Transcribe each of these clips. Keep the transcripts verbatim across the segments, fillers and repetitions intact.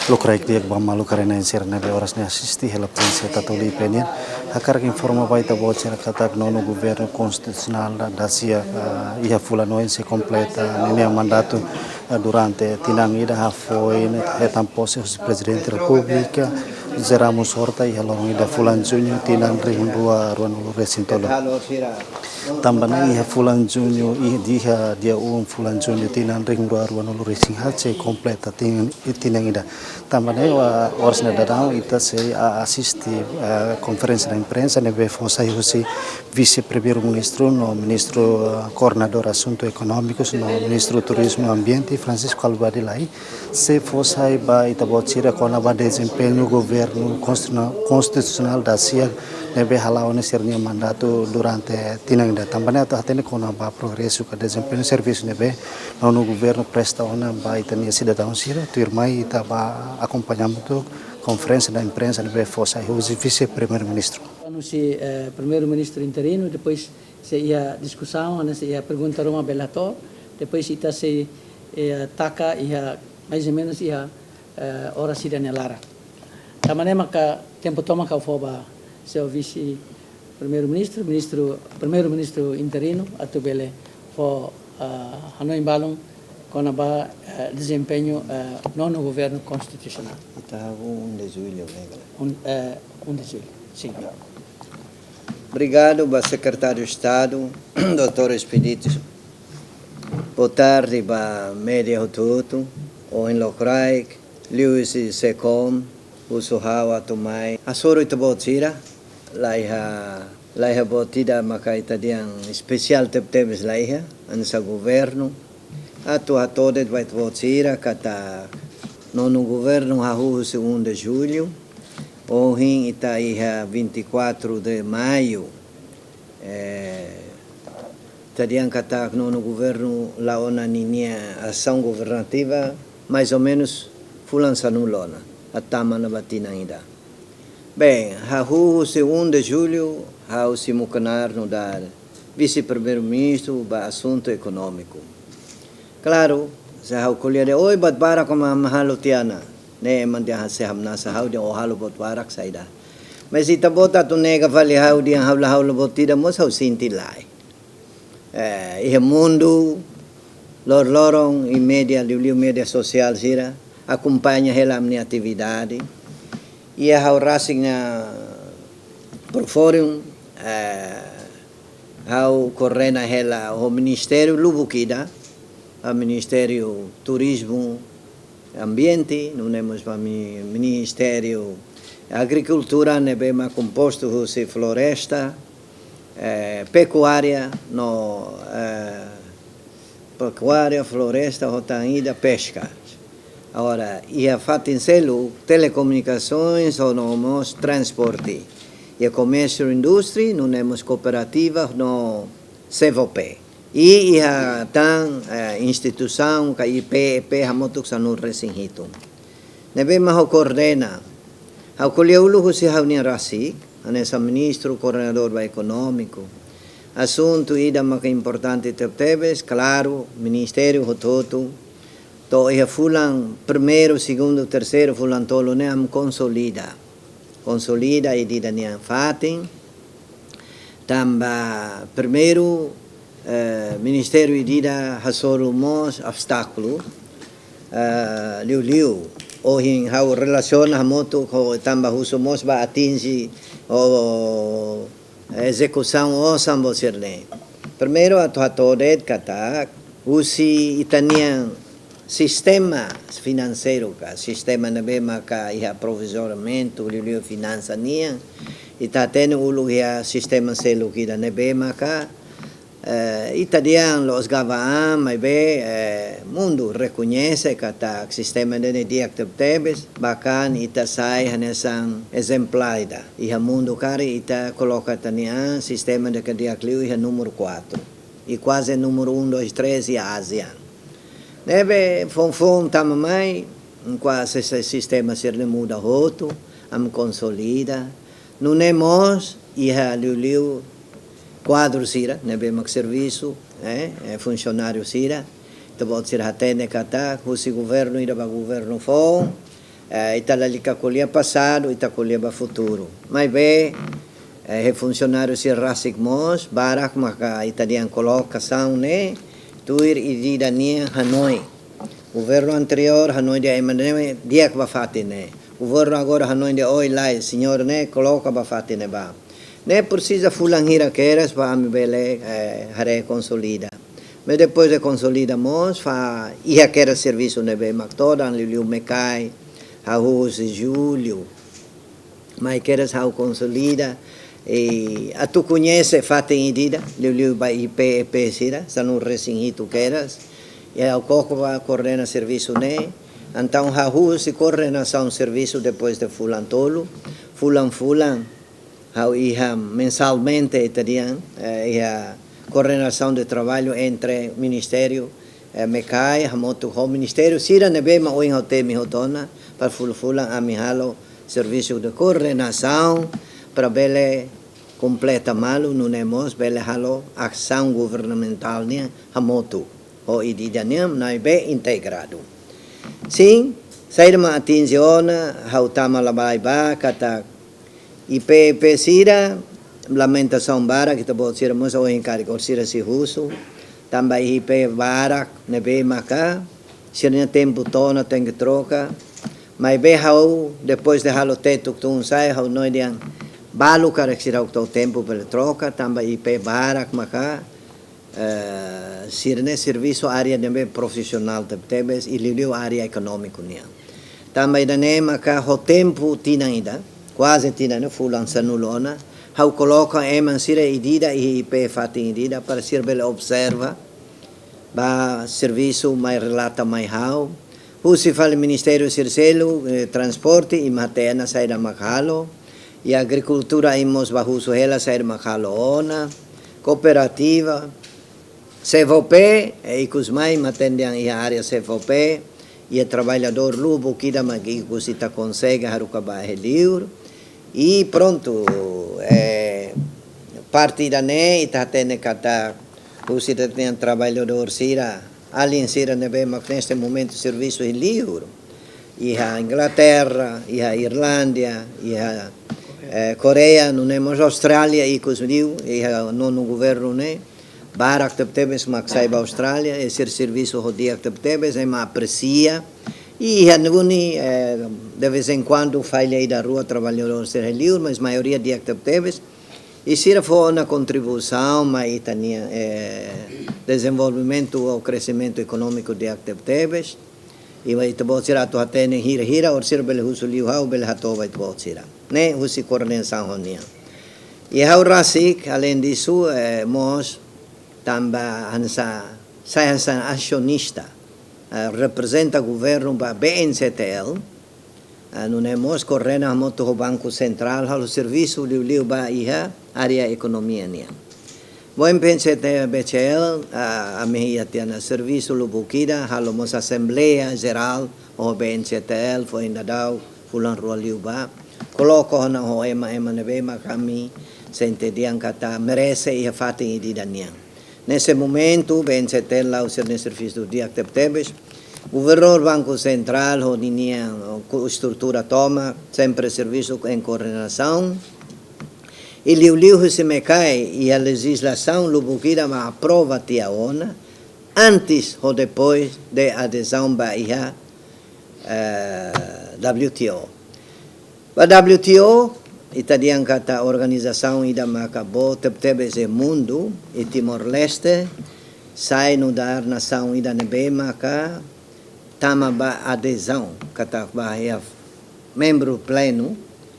Lokraik di'ak ba maluk haree-na'in sira ne'ebé oras ne'e asiste hela prensa Tatoli P N N. Hakarak informa ba ita-boot sira katak nonu governu konstitusionál da, dasia, ah, iha fulan oin sei kompleta ninia mandatu, ah, durante tinan ida, hafoin hetan pose husi Prezidente Repúblika José Ramos Horta iha loron ida fulan Juñu tinan rihun rua ruanulu resin tolu. Tanba ne'e iha fulan Juñu, iha dia, dia um fulan Juñu tinan rihun rua ruanulu resin haat sei kompleta tin-, tinan ida. Tanba ne'e, ah, oras ne'e daudaun ita sei, ah, asiste, ah, konferénsia imprensa ne'ebé fó sai husi Vise-Primeiru-Ministru no Ministru, ah, Koordenadór Asuntu Ekonómikus no Ministru Turizmu Ambiente, Francisco Albuady Lai, sei fó sai ba ita-boot sira kona-ba dezempeñu governu konstitu-, konstitusionál dasia ne'ebé hala'o ona sira-nia mandatu durante tinan ida. Tanba ne'e atu hatene kona-ba progresu ka dezempeñu servisu ne'ebé nonu governu presta ona ba ita-nia sidadaun sira, tuirmai ita bá akompaña hamutuk konferénsia imprensa ne'ebé fó sai husi Vise-Primeiru-Ministru. Husi, eh, Primeiru-Ministru interinu, depois sei iha diskusaun, ne'e sei iha pergunta ruma bele hato'o, depois ita sei, eh, taka iha mais ou menus iha, eh, oras ida nia laran. Tanba ne'e maka tempu tomak ha'u fó ba señór Vise-Primeiru-Ministru, Ministru, Primeiru-Ministru interinu, atu bele fó, ah, hanoin balun kona-ba, eh, dezempeñu, eh, nonu governu konstitusionál. Ita um de julho, ne'e ka lae? Um, eh, um de julho, sim. Obrigadu ba Sekretáriu Estadu, doutór Expedito. Boa tarde ba média hotu-hotu, ohin lokraik, liuhusi SECOM, husu ha'u atu mai hasoru ita-boot sira, laiha, laiha buat ida maka ita dehan espesiál tebetebes laiha, hanesan governu, atu hato'o de'it ba ita-boot sira katak nonu governu hahú husi um de julho, ohin ita iha vinte e quatro de maio, eh, ita dehan katak nonu governu la'o ona ninia asaun governativa, mais ou menus fulan sanulu ona, atu tama ona ba tinan ida. Bem, hahú husi um de julho, ha'u simu knaar nu'udar Vise-Primeiru-Ministru ba asuntu ekonómiku. Klaru, se ha'u ko'alia dehan, oi, buat barak mak ami halo tiha ona. Ne'e ema dehan, se hamnasa ha'u dehan ó halo buat barak saida. Mas ita-boot atu nega fali ha'u dehan ha'u la halo buat ida mós ha'u sente lae. Eh, iha mundu, lor-loron, iha média, liuliu média sosiál sira, akompaña hela ami-nia atividade. Iha ha'u rasik nia portfóliu, eh, ha'u koordena hela ho ministériu lubuk ida, ah, Ministériu Turizmu, Ambiente, nune'e mós ba mi-, Ministériu Agrikultura, ne'ebé mak kompostu husi Floresta, eh, Pekuária, no, eh, Pekuária, Floresta, ho tan ida Peska. Agora, iha fatin seluk, Telekomunikasoens, no mós Transporte, iha Komérsiu Indústria, nune'e mós Kooperativa, no SEVOPE. I iha tan, eh, instituisaun ka I P, E P hamutuk sanulu resin hitu. Ne'ebé mak ha'u koordena. Ha'u ko'alia uluk husi ha'u-nia rasik, hanesan ministru koordenadór ba ekonómiku. Asuntu ida maka importante tebetebes, klaru, ministériu hotu-hotu. To'o iha fulan primeiru, segundu, terseiru, fulan tolu ne'e ami konsolida. Konsolida ida-idak nia fatin. Tanba primeiru, eh, ministériu ida-idak hasoru mós obstákulu, eh, liuliu. Ohin ha'u relasiona hamutuk ho tanba husu mós ba atinje ho ezekusaun osan buat sira-ne'e. Primeiru atu hato'o de'it katak husi ita-nia sistema finanseiru ka, sistema ne'ebé maka iha aprovizionamentu, liuliu finansa nian, ita hatene uluk iha sistema seluk ida ne'ebé maka, eh, ita dehan la'ós gaba an, maibé, eh, mundu rekoñese katak sistema ida-ne'e di'ak tebetebes, bahkan ita sai hanesan ezemplár ida. Iha mundu karik ita koloka ita-nia an, sistema ida ke di'ak liu iha númeru quatro. I kuaze númeru um, dois, três iha ASEAN. Ne'ebé foun-foun tama mai, kuaze se sistema sira-ne'e muda hotu, ami konsolida. Nune'e mós iha liuliu kuadru sira, ne'ebé mak servisu, eh, eh, funsionáriu sira. Ita-boot sira hatene katak, husi governu ida ba governu foun, Eh, ita lalika ko'alia pasadu, ita ko'alia ba futuru. Maibé, eh, iha funsionáriu sira rasik mós, barak maka ita dehan kolokasaun ne'e, tuir ida-idak nia hanoin. Governu anteriór hanoin dehan ema ne'e di'ak ba fatin ne'e. Governu agora hanoin dehan oin lae, señór ne'e koloka ba fatin ne'ebá. Ne'e presiza fulan hira kedas para ami bele, eh, haree konsolida. Mas depois de konsolida mós, fó iha kedas servisu ne'ebé mak todan, liuliu Mekai, hahú husi Jullu. Mai kedas ha'u konsolida, i atu koñese fatin ida-idak, liuliu ba I P E P sira, sanulu resin hitu kedas. I ha'u koko ba koordena servisu ne'e, entaun hahú husi koordenasaun servisu depois de fulan tolu, fulan-fulan, ha'u iha mensalmente ita dehan, eh, iha koordenasaun de traballu entre ministériu, eh, Mekai, hamutuk ho ministériu sira ne'ebé mak ohin ha'u temi hotu ona, para fulan-fulan ami halo servisu de koordenasaun, para bele kompleta malu, nune'e mós bele halo asaun governamentál nian hamutuk ho ida-idak nian, maibé integradu. Sin, saida mak atinje ona, ha'u tama la baibain, katak I P E P sira, lamentasaun barak, ita-boot sira mós ohin karik orsida sei husu, tanba I P barak ne'ebé maka, sira-nia tempu to'o ona tenke troka, maibé ha'u, depois de halo Tetuk tun sai, ha'u hanoin dehan, balu karik sira ha'u tau tempu bele troka, tanba I P barak maka, eh, sira-ne'e servisu área ne'ebé profisionál tebetebes, i liuliu área ekonómiku nian. Tanba ida-ne'e maka ho tempu tinan ida, kuaze tinan ida, fulan sanulu ona, ha'u koloka ema sira ida-idak, iha I P fatin ida-idak, para sira bele observa, ba servisu mai relata mai ha'u. Husi fali ministériu sira seluk, eh, transporte, imi hatene saida mak halo. I agrikultura imi mós bá husu hela saida mak halo ona. Kooperativa, C V P, eh, ikus mai imi hatene dehan iha área C V P, iha traballadór lubuk ida mak ikus ita konsege haruka ba iha liur. I prontu, eh, parte ida-ne'e ita hatene katak husi ita-nia traballadór sira, alin sira ne'ebé mak neste momentu servisu iha liur. Iha Inglaterra, iha Irlandia, iha, eh, Koreia, nune'e mós Austrália, ikus liu, iha nonu governu ne'e. Barak tebetebes mak sai ba Austrália, i sira servisu ho di'ak tebetebes, ema apresia. I iha ne'e duni, eh, de vez em quando, falla ida rua traballadór sira iha liur, mas maioria di'ak tebetebes. I sira fó ona kontribuisaun mai ita-nia, eh, dezenvolvimentu ou kresimentu ekonómiku di'ak tebetebes. I mai ita-boot sira atu hatene hira-hira, orsida bele husu liu ha'u bele hato'o ba ita-boot sira. Ne'e husi koordenasaun ha'u-nian. I ha'u rasik, além disso, eh, mós tanba hanesan, sai hanesan asionista, eh, reprezenta governu ba B N C T L, eh, nune'e mós koordena hamutuk ho Banku Sentrál, halo servisu liuliu ba iha área ekonomia nian. Ba B N C T L, B C L, ah, ami iha tiha ona servisu lubuk ida, halo mós asembleia jerál ho B N C T L, foin daudaun, fulan rua liubá. Koloka ona ho ema-ema ne'ebé mak ami sente dehan katak merese iha fatin ida-idak nian. Neste momentu, B N C T la'o sira-nia servisu di'ak tebetebes. Governadór Banku Sentrál ho ninia, eh, ku estrutura tomak, sempre servisu em koordenasaun. I liuliu husi Mekai, iha lejizlasaun lubuk ida mak aprova tiha ona, antes ou depois de adezaun ba iha, eh, W T O. Ba W T O, ita dehan katak organizasaun ida maka boot tebetebes iha mundu, i Timor-Leste sai nu'udar nasaun ida ne'ebé maka tama ba adezaun, katak ba iha membru plenu,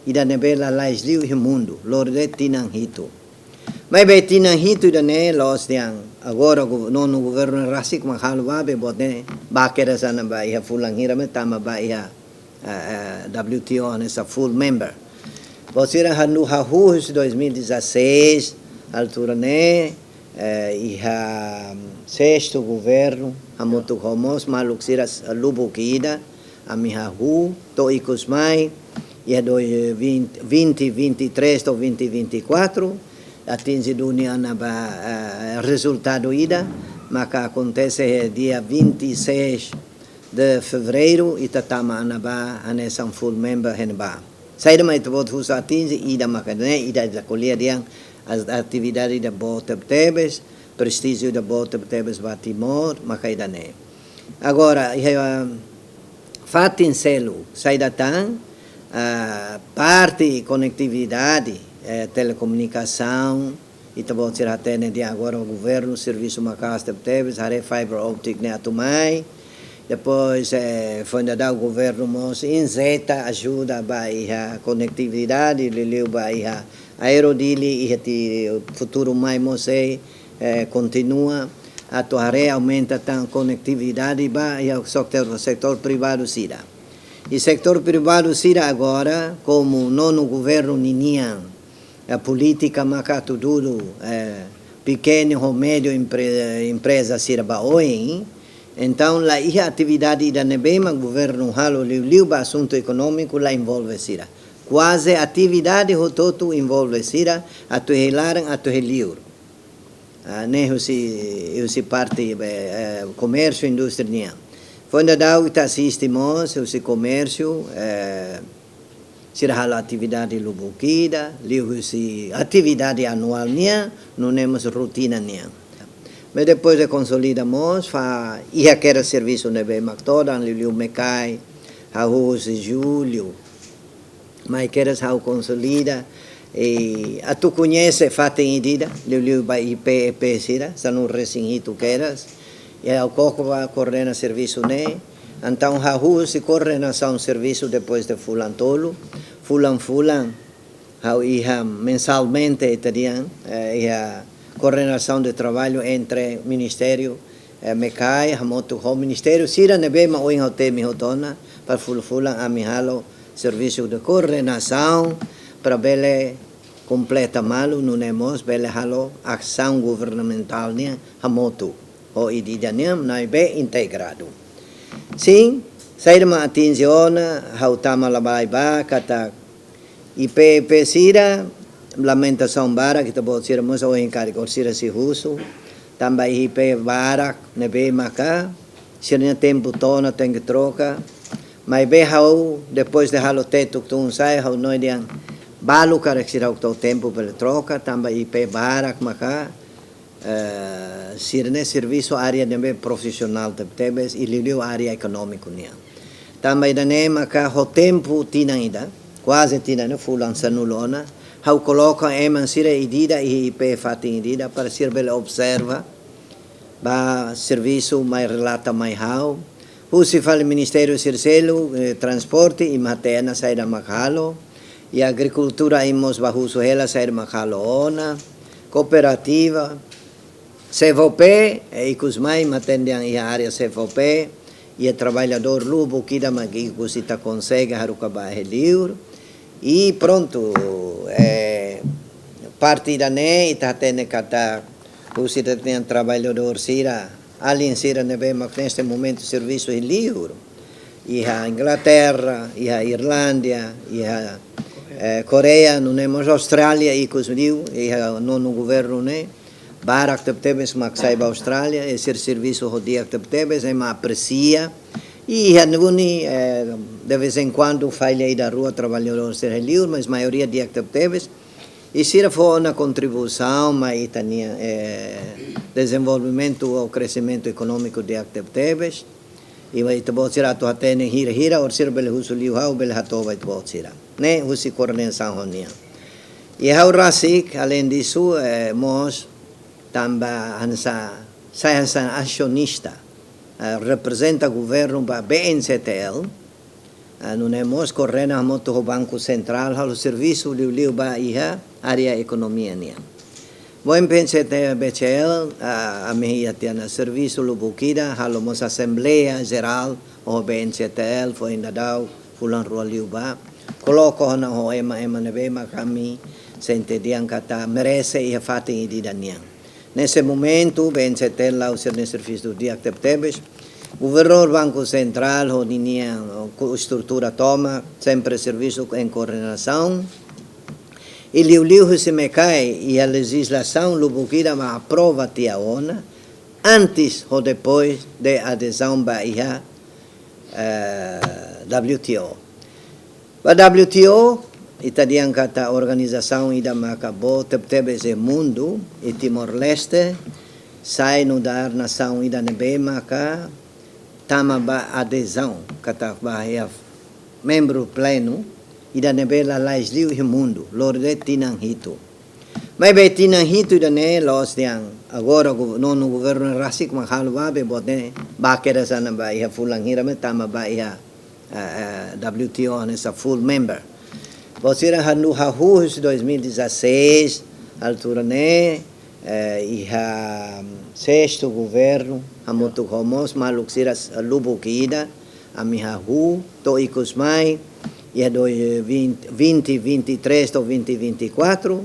ida ne'ebé lalais liu iha mundu, lori de'it tinan hitu. Maibé tinan hitu ida-ne'e la'ós dehan agora gover-, nonu governu rasik mak halo, maibé boot ne'e ba kedas ona ba iha fulan hira mai tama ba iha, eh, eh, W T O hanesan full member. Boot sira hanu hahú husi dois mil e dezasseis, altura ne'e, eh, iha sestu governu, hamutuk ho mós maluk sira s-, lubuk ida, ami hahú, to'o ikus mai, iha dois, vinte, vinte vinte e três to'o vinte vinte e quatro, atinje duni ona ba, eh, rezultadu ida, maka akontese iha dia vinte e seis de fevereiru ita tama ona ba hanesan full member iha ne'ebá. Saida mak ita-boot husu atinje, ida maka ne'e, ida ita ko'alia dehan, as-, atividade ida boot tebetebes, prestíjiu ida boot tebetebes ba Timor, maka ida-ne'e. Agora, iha, ah, fatin seluk, saida tan, ah, parte konektividade, eh, telekomunikasaun, ita-boot sira hatene dehan agora governu servisu maka'as tebetebes, haree fiber optic ne'e atu mai. Depois, eh, foin daudauk governu mós injeta ajuda ba iha konektividade, liuliu ba iha Aero Dili, iha tiha futuru mai mós sei, eh, kontinua atu haree aumenta tan konektividade ba iha sektór, sektór privadu sira. I sektór privadu sira agora, komu nonu governu ninian, eh, polítika maka atu dudu, eh, pequeno ho médio empre-, empreza sira ba oin. Entaun, la iha atividade ida ne'ebé mak governu halo liuliu ba asuntu ekonómiku la envolve sira. Kuaze atividade hotu-hotu envolve sira, atu iha laran, atu iha liur. Ah, ne'e husi, husi parte, eh, eh, komérsiu, indústria nian. Foin daudauk ita asiste mós, husi komérsiu, eh, sira halo atividade lubuk ida, liuhusi atividade anuál nian, nune'e mós rotina nian. Mas depois de konsolida mós, fa, iha kedas servisu ne'ebé mak todan, liuliu Mekai, hahú husi Jullu, mai kedas ha'u konsolida, i atu koñese fatin ida-idak, liuliu ba I P E P sira, sanulu-resin-hitu kedas, i ha'u koko ba koordena servisu ne'e, entaun hahú husi koordenasaun servisu depois de fulan tolu, fulan-fulan, ha'u iha mensalmente ita dehan, eh, iha koordenasaun de traballu entre ministériu, eh, Mekai, hamutuk ho ministériu sira ne'ebé mak ohin ha'u temi hotu ona, para fulan-fulan ami halo servisu de koordenasaun, para bele kompleta malu, nune'e mós bele halo asaun governamentál nian hamutuk ho ida-idak nian, maibé integradu. Sin, saida mak atinje ona, ha'u tama lai ba katak I P E P sira, lamentasaun barak, ita-boot sira mós ohin karik orsida sei husu, tanba I P E barak ne'ebé maka sira-nia tempu to'o ona tenke troka, maibé ha'u, depois de halo tetuk tun sa'e, ha'u hanoin dehan balu karik sira atu tau tempu bele troka, tanba I P E barak maka, eh, sira-ne'e servisu área ne'ebé profisionál tebetebes, i liuliu área ekonómiku nian. Tanba ida-ne'e maka ho tempu tinan ida, kuaze tinan ne'e fulan sanulu ona, ha'u koloka ema sira ida-idak iha I P E fatin ida-idak para sira bele observa, ba servisu mai relata mai ha'u. Husi fali ministériu sira seluk, eh, transporte, imi hatene saida mak halo. I agrikultura imi mós bá husu hela saida mak halo ona. Kooperativa, C F O P, eh, ikus mai imi hatene dehan iha área C F O P, iha traballadór lubuk ida mak ikus ita konsege haruka ba iha liur. I prontu, eh, parte ida-ne'e ita hatene katak husi ita-nia traballadór sira, alin sira ne'ebé mak neste momentu servisu iha liur. Iha Inglaterra, iha Irlanda, iha, eh, Koreia, nune'e mós Austrália, ikus liu, iha nonu governu ne'e, barak tebetebes mak sai ba Austrália, i sira servisu ho di'ak tebetebes, ema apresia. I iha ne'e duni, eh, de vez em quando, falla ida rua traballadór sira iha liur, mas maioria di'ak tebetebes. I sira fó ona kontribuisaun mai ita-nia, eh, dezenvolvimentu ou kresimentu ekonómiku di'ak tebetebes. I ba ita-boot sira atu hatene hira-hira, orsida bele husu liu ha'u, bele hato'o ba ita-boot sira. Ne'e husi koordenasaun ha'u-nian. I ha'u rasik, além disso, eh, mós tanba hanesan, sai hanesan asionista, eh, reprezenta governu ba B N C T L, eh, nune'e mós koordena hamutuk ho Banku Sentrál halo servisu liuliu ba iha área ekonomia nian. Boen B N C T L, B C L, ah, ami iha tiha ona servisu lubuk ida, halo mós asembleia jerál ho B N C T L, foin daudauk fulan rua liubá. Koloka ona ho ema-ema ne'ebé mak ami sente dehan katak merese iha fatin ida-idak nian. Neste momentu, B N C T L la'o sira-nia servisu di'ak tebetebes. Governadór Banku Sentrál ho ninia, eh, ku estrutura tomak, sempre servisu em koordenasaun. I liuliu husi Mekai, iha lejizlasaun lubuk ida mak aprova tiha ona, antes ou depois de adezaun ba iha eh, W T O. Ba W T O, ita dehan katak organizasaun ida maka boot tebetebes iha mundu, i Timor-Leste sai nu'udar nasaun ida ne'ebé maka tama ba adezaun, katak ba iha membru plenu, ida ne'ebé lalais liu iha mundu, lori de'it tinan hitu. Maibé tinan hitu ida-ne'e la'ós dehan agora gover-, nonu governu rasik mak halo ba, be boot ne'e ba kedas ona ba iha fulan hira mak tama ba iha, eh, eh, W T O hanesan full member. Ba sira hanu hahú husi dois mil e dezasseis, altura ne'e, eh, iha sestu governu, hamutuk ho mós maluk sira lubuk ida, ami hahú, to'o ikus mai, iha dois, vinte, vinte, vinte e três to'o vinte vinte e quatro,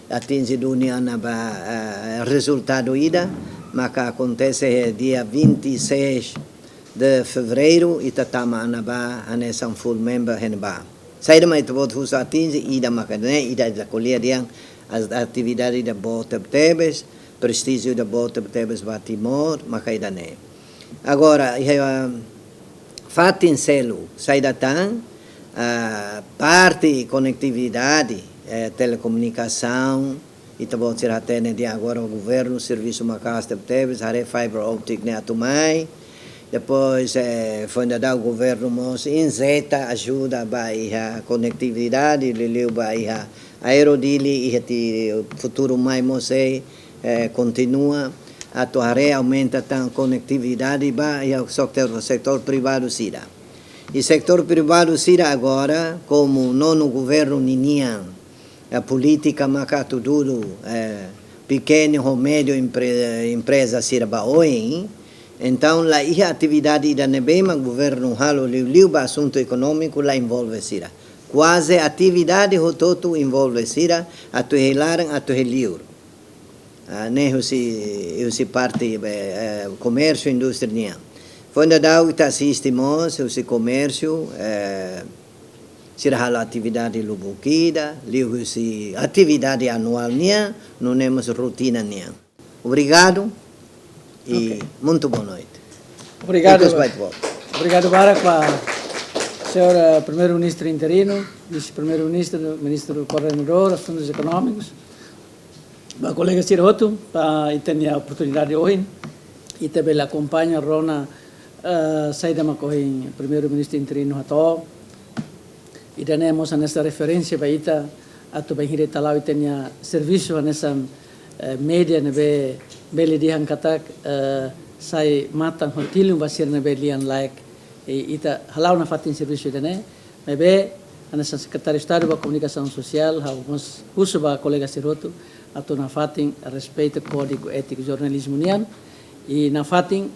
atinje duni ona ba, eh, rezultadu ida, maka akontese iha dia vinte e seis de fevereiro, ita tama ona ba hanesan full member iha ne'ebá. Saida mak ita-boot husu atinje, ida maka ne'e, ida ita ko'alia dehan, as-, atividade ida boot tebetebes, prestíjiu ida boot tebetebes ba Timor, maka ida-ne'e. Agora, iha, ah, fatin seluk, saida tan, ah, parte konetividade, eh, telekomunikasaun, ita-boot sira hatene dehan agora governu servisu maka'as tebetebes, haree fiber optic ne'e atu mai. Depois, eh, foin daudauk governu mós injeta ajuda ba iha konetividade, liuliu ba iha Aero Dili, iha tinan futuru mai mós sei, eh, kontinua atu haree aumenta tan konetividade ba iha setór, setór privadu sira. I setór privadu sira agora, komu nonu governu ninian, eh, polítika maka atu dudu, eh, pequenu ho médiu empre-, empreza sira ba oin. Entaun, la iha atividade ida ne'ebé mak governu halo liuliu ba asuntu ekonómiku la envolve sira. Kuaze atividade hotu-hotu envolve sira, atu iha laran, atu iha liur. Ah, ne'e husi, husi parte, eh, eh, komérsiu, indústria nian. Foin daudauk ita asiste mós husi komérsiu, eh, sira halo atividade lubuk ida, liuhusi atividade anuál nian, nune'e mós rotina nian. Obrigadu i Ok. Muito boa noite. Obrigadu. Ikus ba ita-boot. Obrigadu barak ba señór, eh, Primeiru-Ministru interinu, Vise-Primeiru-Ministru, Ministru Koordenadór Asuntus Ekonómikus, ba kolega sira hotu, ba ita-nia oportunidade ohin, ita bele akompaña rona, eh, saida mak ohin Primeiru-Ministru interinu hato'o. Ida-ne'e mós hanesan referénsia ba ita, atu bainhira ita la'o ita-nia servisu hanesan, eh, média ne'ebé bele dehan katak, eh, sai matan ho tilun ba sira ne'ebé lian-laek, i ita hala'o nafatin servisu ida-ne'e. Maibé, hanesan Sekretáriu Estadu ba Komunikasaun Sosiál, ha'u mós husu ba kolega sira hotu, atu nafatin respeita Kódigu Étiku Jornalizmu nian, i nafatin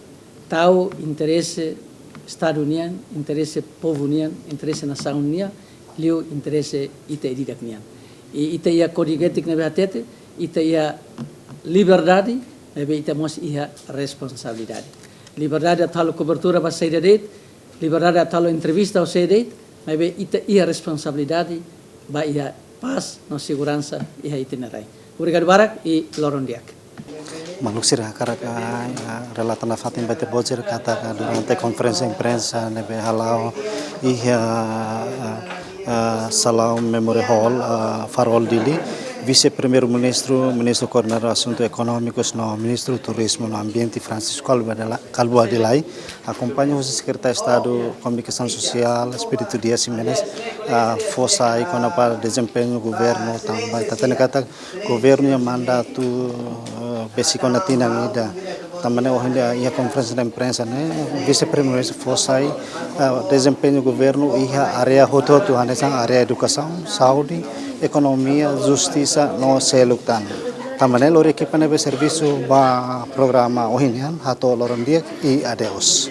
tau interese Estadu nian, interese povu nian, interese nasaun nian, liu interese ita ida-idak nian. I ita iha Kódigu Étiku ne'ebé hatete, ita iha liberdade, maibé ita mós iha responsabilidade. Liberdade atu halo kobertura ba saida de'it, liberdade atu halo entrevista ho sé de'it, maibé ita iha responsabilidade ba iha pás no seguransa iha ita-nia rai. Obrigadu barak i loron di'ak. Maluk sira hakarak, ah, ah, relata nafatin ba ita-boot sira katak durante konferénsia imprensa ne'ebé hala'o iha, ah, ah, Salaun Memory Hall, ah, Farol Dili, Vise-Primeiru-Ministru, Ministru Koordenadór Asuntu Ekonómikus no Ministru Turizmu no Ambiente Francisco Calvo Adela-, Calvo Adelaide, akompaña husi Sekretáriu Estadu Komunikasaun Sosiál, Expedito Dias Ximenes, ah, fó sai kona-ba dezempeñu governu, tanba ita hatene katak governu iha mandatu, eh, besik ona tinan ida. Tanba ne'e ohin iha konferénsia imprensa ne'e, Vise-Primeiru-Ministru fó sai, eh, dezempeñu governu iha área hotu-hotu, hanesan área edukasaun, saúde, ekonomia, justisa, no seluk tan. Tanba ne'e lori ekipa ne'ebé servisu ba programa ohin nian, hato'o loron di'ak i adeus.